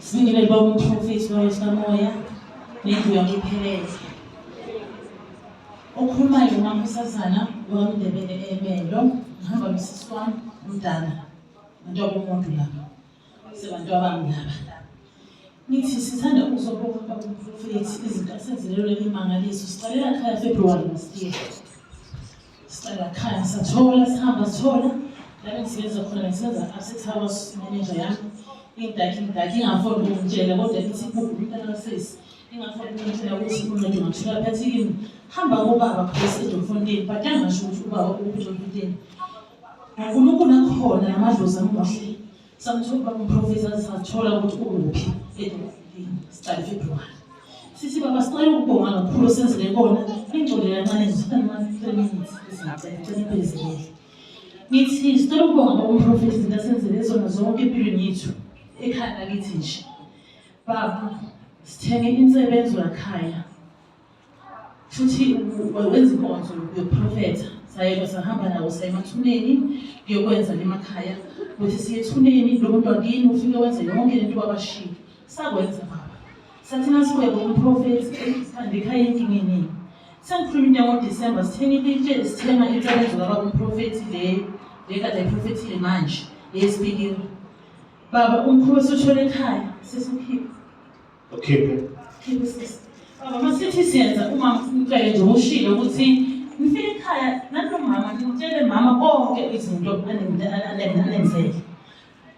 Sibingelele baba umprofethi baba sikamoya nendlu yonke iphelele. Okhulumayo uMakhosazana waMndebele eMelo, ngihamba nosisi wami umdala, abantu abomuntu laba, sebantu abami laba. Ngithi sithanda ukuzobonga baba umprofethi izinto asenzelelwe imangaliso. Siqalela khaya February last year. Siqala khaya sathola sihamba sithola la bengisebenza khona ngisebenza asset house manager yami ingidaki ingidaki ingafoni ukungitshela kodwa ithi buku umntana kasesi ingafoni ukungitshela ukuthi uncedo ngathola phathi kimi hamba kobaba phose eDomfontein but angasho ukuthi ubaba ukuphi eDomfontein uNkulunkulu akhona namadlozi amuhle Samthola ubaba umprofesa sathola ukuthi ukuphi eDolobheni siqale February. Sithi baba sicela ukubonga kakhulu osenzele kona ingxolele kancane nje 3 minutes izingacela cela ibezelele. Ngithi sicela ukubonga baba umprofeti izinto asenzele zona zonke empilweni yethu ekhaya lakithi nje. Baba sithenge insebenzo yakhaya futhi wenza inkonzo yokuprofetha sayeka sahamba nawo saya emathuneni kuyokwenza emakhaya ukuthi siye ethuneni lo muntu wakini ufike wenze yonke lento babashiye sakwenza baba sathi masikwebe umprofethi sithanda ekhaya inkinga eningi sengikhuluma into yangoDisemba sithenga ilitshe sithenga insebenzo kaba umprofethi le le kade ayiprofethile manje yesipikiri baba umkhuba sothole ekhaya sesikhipha Ukhiphe. Khiphe sisi. Baba masithi siyenza uma ngicele nje ushilo ukuthi ngifike ekhaya nanomama ngitshele mama konke izinto anenzele.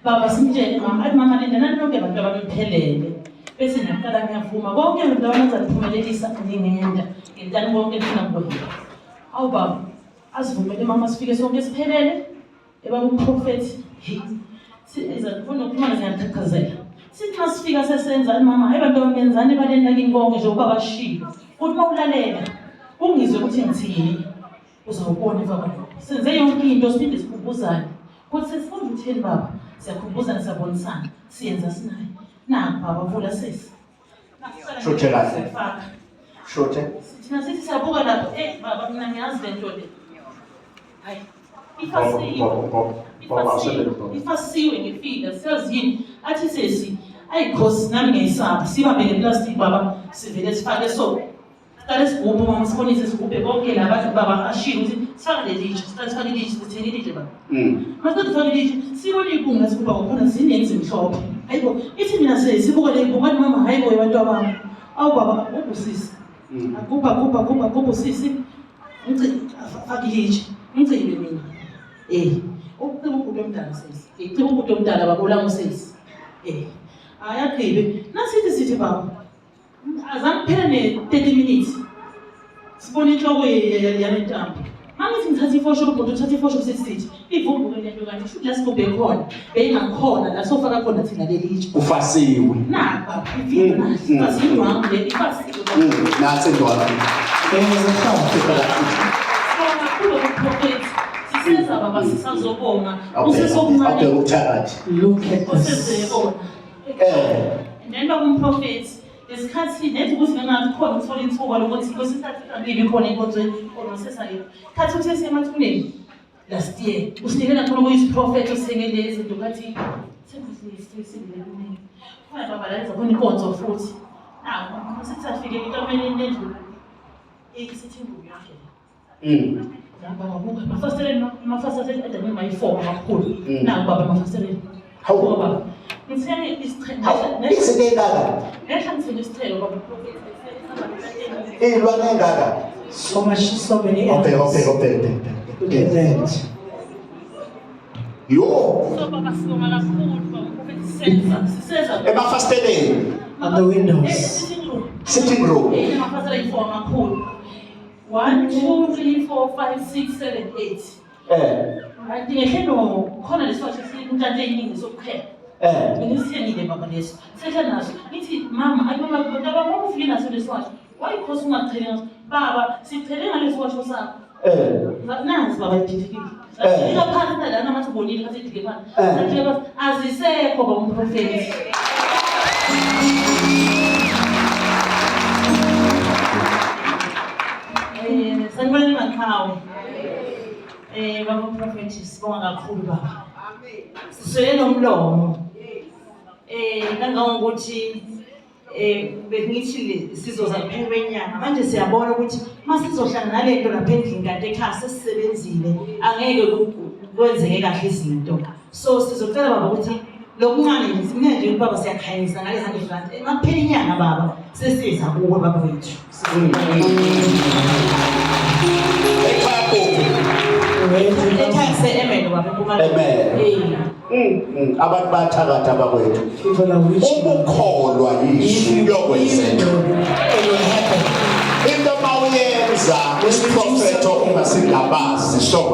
Baba simtshele mama athi mama linda nani nonke abantu abamiphelele. Bese naqala ngiyavuma konke abantu abanizaliphumelelisa ningenda. Ngentani konke nifuna kukwenza. Awu baba asivumele mama sifike sonke siphelele. Ebaba umprofethi hey siza kufuna ukuxhumana siyaqhaqhazela sithi uma sifika sesenza mama hayi bantu bamenzani ebaleni lakini konke nje ubaba ashilo uthi uma ulalela ungizwe ukuthi ngithini uzawubona emva kwalokho senze yonke into siphinde sikhumbuzane kuthi sesifunda utheni baba siyakhumbuzana siyabonisana siyenza sinaye naku baba vula sesi Shuthe kahle. Shuthe. Thina sithi siyabuka lapho, eh baba mina ngiyazi le nto le. Hayi. Ifasiwe. Ifasiwe ngifika siyazi yini? Athi sesi, ayi khosi nami ngiyayisaba. Sibambe ngeplastic baba, sivele sifake so. Siqale sigubhe mama sibonise sigubhe konke la bathi baba ashilo ukuthi sifake leli litshe, siqale sifake ilitshe, sithenge ilitshe baba. Masiqeda ufake ilitshe, sibone ibunga sigubha ngokhona ziningi zimhlophe. Hayibo, ithi mina sibuke le ibunga athi mama hayibo abantu abami. Awu baba ubusisi. Agubha gubha gubha gubha usisi. Fake ilitshe. Ngicile mina. Eh, ucima ubhuti omdala sisi. Icima ubhuti omdala baba ulama usisi. Eh. Ayagqibe. Nasithi sithi baba azange kuphele ne-30 minutes sibona inhloko yale ntambo mangithi ngithatha ifosholo ubhuti uthatha ifosholo sithi sithi ivumbuke le nto kanti shuthi la sigubhe khona beyingakhona la sofaka khona thina leli tshe Ufasiwe. naba ividiyo nasi ifasiwe indwangu le ifasiwe. Nansi indwangu. Sibonga kakhulu kumprofethi siseza baba sisazobonga usesokuncane Awubheka ubuthakathi. Look at this. osezebona Eh. And then bakumprofethi ngesikhathi nethi ukuthi ngingakhona ukuthola ithuba lokuthi kwesinye isikhathi ngibe khona enkonzweni or nosesayini khathi uthe semathuneni last year usinikela khona kuyisiprofethi osithenge lezi zinto khathi khona baba la khona inkonzo futhi naku sithi safike ekameleni lendlu i-sitting room yakhe. Baba buka amafasiteleni amafasiteleni ade mayi-4 amakhulu. Naku baba amafasiteleni. Hawu. Buka baba. Ngithenge isithelo. Hawu, izinto ey'ngaka. Nehla ngithenge isithelo baba. Iy'lwane ey'ngaka. So much, so many Awubheka, animals. awubheka, awubheka, awubheka. Look at that. Yo, So baba sibonga kakhulu baba prophet sisenza siseza. emafasiteleni, On the windows. Eh, sitting room. sitting room. Eh, amafasitela ayi-4 amakhulu. 1 2 3 4 5 6 7 8. Kanti ngehle no khona lesiwasho esinhlanhla eyiningi sokuqhela. Ngisithengile baba leso. Sehla naso. Ngithi mama, ayi mama baba ngokufike naso lesiwasho. Wayikhosa ungacheli ngaso. Baba, sichele ngalesi washo sakho. Nansi baba ididikile. Sifika phansi nalana ngathi ubonile ngathi idike phansi. Sifike phansi azisekho baba umprofethi. Eh, sanibonani maqhawe. Eh, baba umprofethi sibonga kakhulu baba. Siswele nomlomo. Kangangokuthi bengithi sizoza kuphela kwenyanga, manje siyabona ukuthi uma sizohlala nale nto lapha endlini kanti ekhaya sesisebenzile, angeke kwenzeke kahle izinto. So sizocela baba ukuthi lokuncane nje, mina nje baba siyakhanyisa ngale R100. Makuphela inyanga baba sesiza kuwe baba wethu. Ekhaya kuphi? Where do you come Ekhaya kuse-Emelo baba, eMpumalanga. Emelo. Abantu bayathakatha bakwethu. People are witching. Ukukholwa If yizwi you believe kuyokwenzeka. it will happen. Into mawuyenza isiprofetho ungasingabazi so.